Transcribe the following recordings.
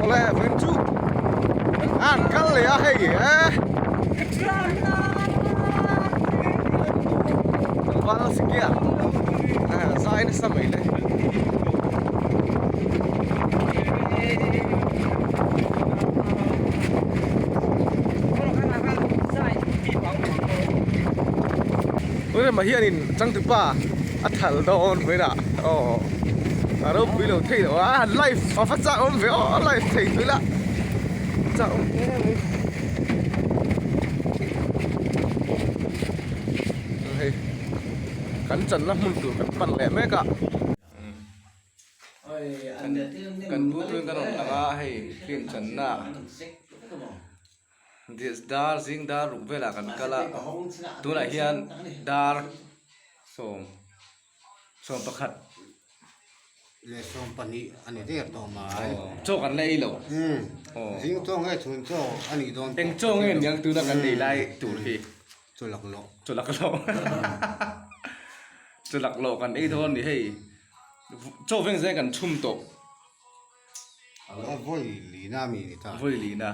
Awle vawiin chu an kal leh a hei e tlangval sikia zai nasa mai le. Rema hianin changtupa a thal dawn hmuinah aw a ropui lo thei lo a live a va chak awm ve aw live thei tui la chak awm hle mai hei kan channa hmun tur kan pan leh mek a. Kan pu tuin kan rawn lang a hei film channa dar zing dar ruk velah kan kal a tunah hian dar sawm sawm pakhat leh sawm pahnih a ni der tawh mai chaw kan la ei lo zing chaw nge chhun chaw a nih dawn eng chaw nge niang tuna kan ei lai tur hi chaw laklawh chaw laklawh Chu laklawh kan ei dawn ni hei chaw veng zeng kan chhum tawh. A vawi lina mi ni ta. Vawi lina.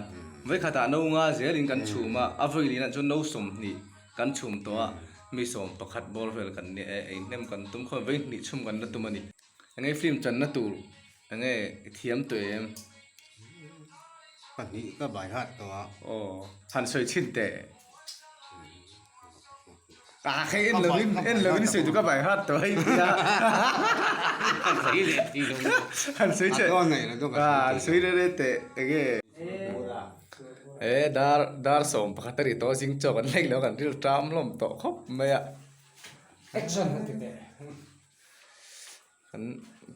Vawi khatah no nga zelin kan chhum a, a vawi lina chuan no sawmhnih kan chhum tawh a, mi sawm pakhat bawr vel kan nia e, ei hnem kan tum khaw vawi hnih chhum kan la tum a ni. Enge film channa tur enge i thiam tawh em? Pahnih ka bai hat tawh a. Aw, han sawi chhin teh. Ah hei en lovin en lovin sawi chu ka bai hat tawh hei tia han sawi che ah han sawi rere teh enge e dar dar sawm pakhat a ri tawh zing chaw kan lek lo kan ril ṭam hlawm tawh khawp mai a kan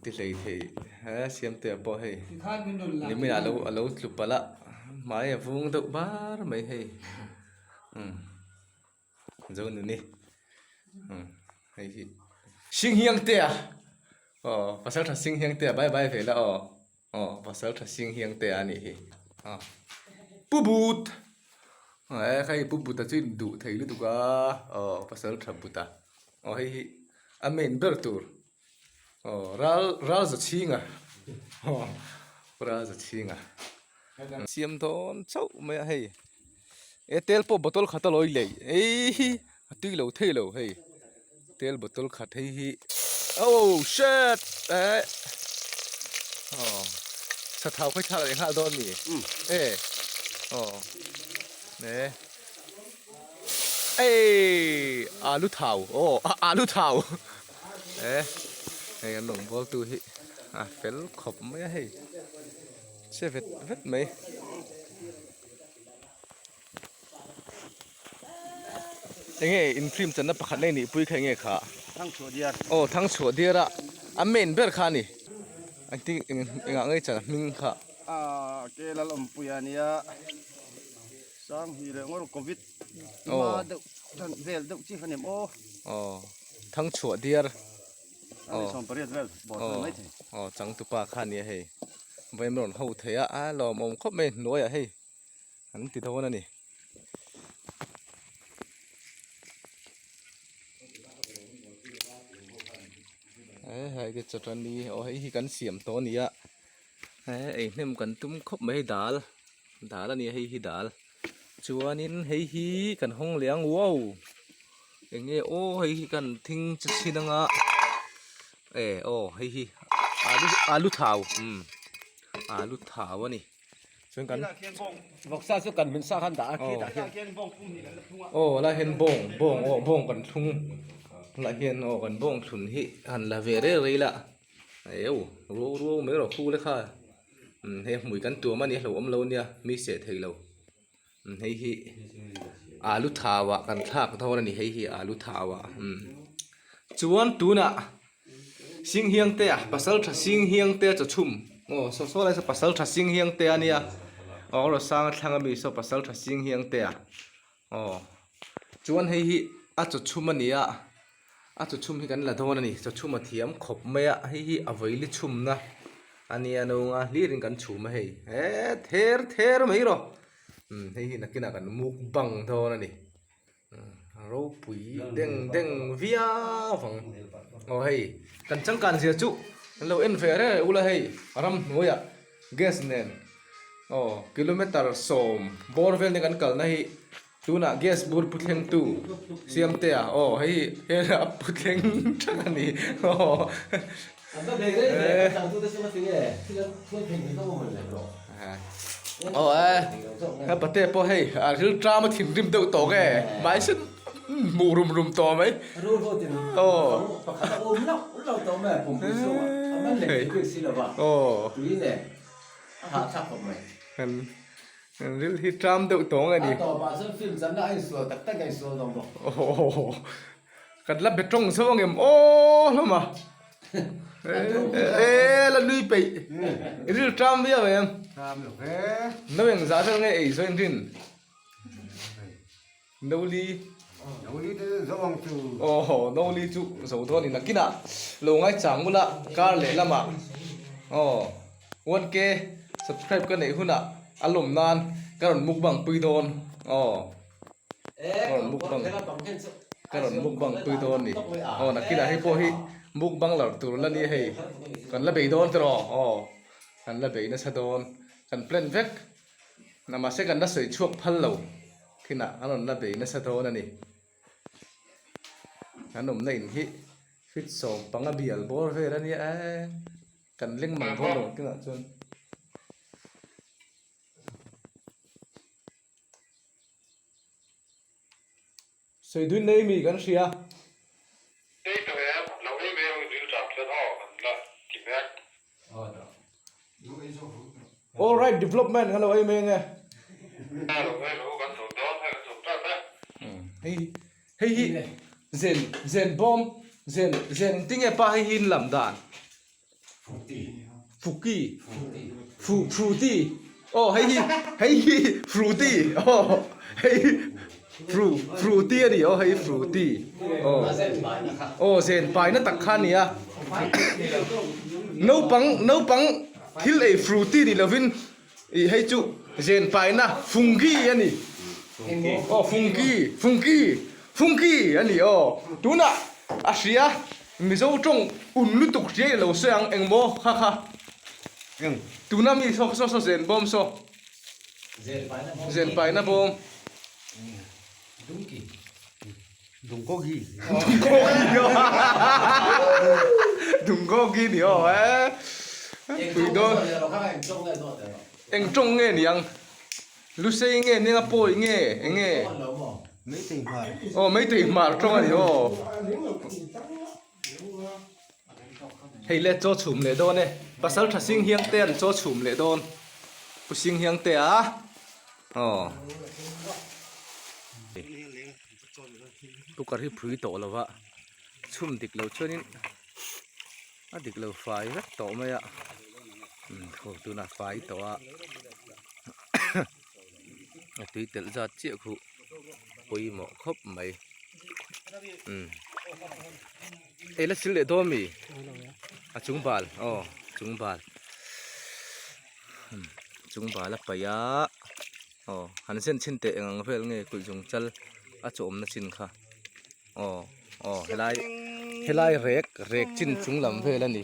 ti hlei thei he siamtea pawh hei nimin ah a lo tlu palh a hmai a vung deuh bar mai hei umm. Zo nuni hei hi Sing hiang te a aw pasal tha Sing hiang te a bye bye ve la aw aw pasal tha Sing hiang te a nih hi aw Pu But e hei Pu But a chu in duh thei lutuk a aw pasal tha But a aw hei hi a main ber tur aw ral ral za chhing a aw ral za chhing a siam dawn chauh mai a hei. E tel pawh bottle khat a lawi lei ei a tui lo thei lo hei tel bottle khat hei hi oh shit eh aw sathau khawi thlak leh nghal dawn a ni e aw e ei alu thau aw alu thau e hei kan rawn bawl tu hi a fel khawp mai a hei che vet vet mai. Enge in film channa pakhat nei nih pui kha enge kha? Thangchhuah diar. Aw thangchhuah diar a a main ber kha a ni. Engtin engah nge chan a hming kha? Aaa ke lal awmpui a nia Sanghnih leh ngawr covid hma deuh tan vel deuh chi kha ni em aw. Aw thangchhuah diar. Aw 18 vel bawr chuan mai thei. Aw changtupa kha a nia hei. Vawiin rawn ho thei a a lawmawm khawp mai hnuaiah hei. An ti dawn a ni. He hei te chawṭani aw hei hi kan siam tawh a ni a he ei hnem kan tum khawp mai dal dal a ni a hei hi dal chuanin hei hi kan hawng leh ang wow eng nge aw hei hi kan thing chi chhin anga e aw hei hi alu alu thau umm alu thau a ni. Chuan kan Vawksa chu kan hmun sa khan dah a khi tah hian. Aw lai hian bawng bawng aw bawng kan thlung lah hian aw kan bawng thlun hi han la ve rei rei la eu ruau ruau mai rawh khu le kha umm hei hmui kan tuam a ni a hlauhawm lo ania mi seh thei lo umm hei hi alu thau ah kan thlak dawn a ni hei hi alu thau ah umm chuan tunah. Singhiangtea pasal tha Singhiangtea chaw chhum aw saw saw lai saw pasal tha Singhiangtea ania aw Rosanga thlang ami saw pasal tha Singhiangtea aw chuan hei hi a chaw chhum a ni a a chaw chhum hi kan la dawn a ni chaw chhum a thiam khawp mai a hei hi a vawi li chhumna a nia no nga hlir in kan chhum a hei he ther ther mai rawh umm hei hi nakinah kan mukbang dawn a ni. Ropui deng deng viau vang aw hei kan changkan zia chu an lo en ve reng ula hei ram hnuaiah gas nen. Aw kilometer sawm bawr vel ni kan kalna hi tunah gas bur pu thlengtu Siamtea aw hei hi a pu thleng thleng a ni aw. Aw e he pate pawh hei a ril tram a thinrim deuh tawh nge mahse hmuh rum rum tawh mai aw aw. A hahthlak khawp mai. Kan ril hi tram deuh tawng a ni. A tawpah chuan film channa a insual tak tak a insual dawn bawk. Aww kan la be tawng zo angem aw hlawm a. Eee la nui peih. I ril tram viau em? Tram lo ve. No engzah vel nge ei zawin rin? Noli. Noli te chu zo ang chu. Aw Noli chu zo dawn in nakinah lo ngaichang bula kar leh lamah aw 1K subscribe ka neih hunah a lawm nan ka rawn mukbang pui dawn aw ka rawn mukbang ka rawn mukbang pui dawn ni aw nakinah hei pawh hi mukbang lar tur la nia hei kan la bei dawn tiraw aw kan la bei nasa dawn kan plan vek mahse kan la sawi chhuak phal lo. Khinah an rawn la bei nasa dawn a ni. An awmna in hi feet 15 bial bawr vel a nia e, kan leng mang dawn lo kinah chuan. Sawiduin nei mi kan hria. Tei tawh em, lo ei mai ang ril tap chuan aw kan la ti mek. All right development kan lo ei mai ange. Lo ei lo kan zo dawn hei kan zo tap e. Hei hei hi zen zen bawm zen zen tinge pa hei hi in lam dan. Fuki Fu Fruity aw hei hi hei hi Fruity aw hei hi Fru Fruity a ni aw hei Fruity aw aw zen paina tak kha a ni a naupang naupang thil ei Fruity ni lovin ih hei chu zen paina Fungi a ni aw Fungi Fungi Fungi a ni aw tunah a hria. Mizo tawng un lutuk hria i lo sawi ang eng maw kha kha tuna mi saw saw saw zen bawm saw zen paina bawm Dungkogi Dungkogi ni aw e pui dawn eng tawng nge ni ang Lusei nge nia pawi nge eng nge? Meitei hmar. Aw meitei hmar tawng a ni aw. Hei le chaw chhum leh dawn e. Pasal tha sing hiang te an chaw chhum leh dawn. Pu sing hiang te a. Aw. Cooker hi phui tawh lo va. Chhum dik lo chuanin a dik lo fai vek tawh mai a. Khaw tunah fai tawh a. A tui telh zat chiah khuh pawimawh khawp mai umm ei la sil leh dawn mi a chung bal aw chung bal umm chung bal a paih a aw han zen chhin teh eng ang vel nge kulh zung chal a chawmna chin kha aw aw helai helai rek rek chin chung lam vel a ni.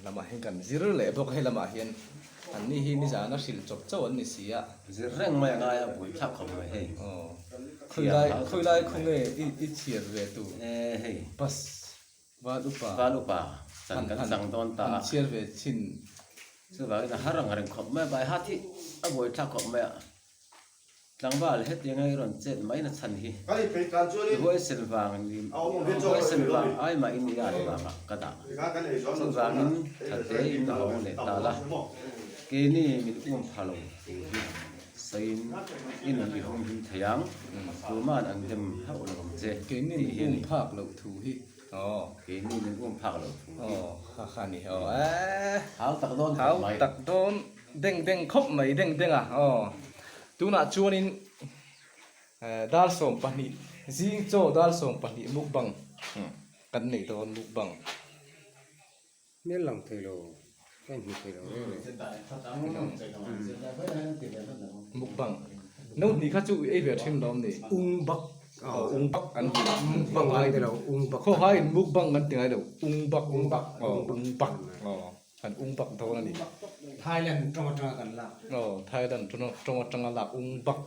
Lamah hian kan zir leh bawk a, hei lamah hian an ni hi nizan a hrilh chawp chauh an ni si a. Zir reng mai a ngai a, buai thlak khawp mai hei. Aw, khawilai khawilai khaw nge i i chhiar ve tu? E hei. Bus val upa. Val upa chan kan chang dawn ta a. Han chhiar ve chin. Chuvangin a har ang reng khawp mai a, bai hat hi a buai thlak khawp mai a. Tlangval, hetianga i rawn chet mai na chhan hi i huaisen vang ni huaisen vang ai mah in i at vangah ka dah. Chuvangin thate in hawng leh ta la, keini min um pha lo tur hi sawiin i nun i hum him thei ang, tuma'n an dem hauh lo ang che tih Keini hi a min ni. um phak loh thu hi aw. Keini min um phak loh thu hi. Aw, kha kha ni aw e. Hau tak dawn khawp mai. Hau tak dawn. Deng deng khawp mai deng deng a aw tunah chuanin dar 12 zing chaw dar 12 mukbang kan nei dawn mukbang. Hmel lang thei lo ka inhmu thei lo reng reng. Mukbang no hnih kha chu i ei ve thin lawm ni. Ung bak. Aw ung bak an ti mukbang an ti lo ung bak khaw hai in mukbang an ti ngai lo ung bak ung bak aw ung bak aw kan ung bak dawn a ni Thailand tawng atanga kan lak aw Thailand tawng atanga lak ung bak.